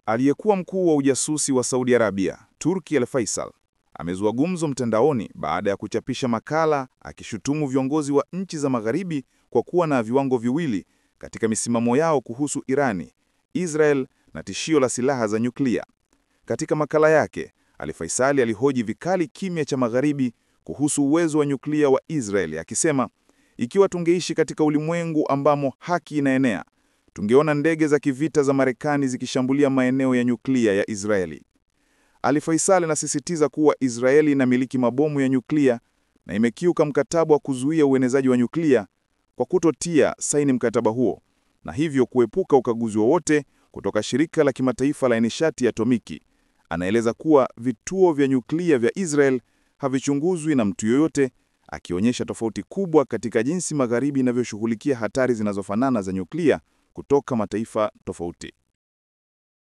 Aliyekuwa mkuu wa ujasusi wa Saudi Arabia, Turki Al Faisal, amezua gumzo mtandaoni baada ya kuchapisha makala akishutumu viongozi wa nchi za Magharibi kwa kuwa na viwango viwili katika misimamo yao kuhusu Irani, Israel na tishio la silaha za nyuklia. Katika makala yake, Al Faisal alihoji vikali kimya cha Magharibi kuhusu uwezo wa nyuklia wa Israel akisema, ikiwa tungeishi katika ulimwengu ambamo haki inaenea, tungeona ndege za kivita za Marekani zikishambulia maeneo ya nyuklia ya Israeli. Ali Faisal anasisitiza kuwa Israeli inamiliki mabomu ya nyuklia na imekiuka mkataba wa kuzuia uenezaji wa nyuklia kwa kutotia saini mkataba huo na hivyo kuepuka ukaguzi wowote kutoka Shirika la Kimataifa la Nishati ya Atomiki. Anaeleza kuwa vituo vya nyuklia vya Israel havichunguzwi na mtu yoyote, akionyesha tofauti kubwa katika jinsi Magharibi inavyoshughulikia hatari zinazofanana za nyuklia kutoka mataifa tofauti.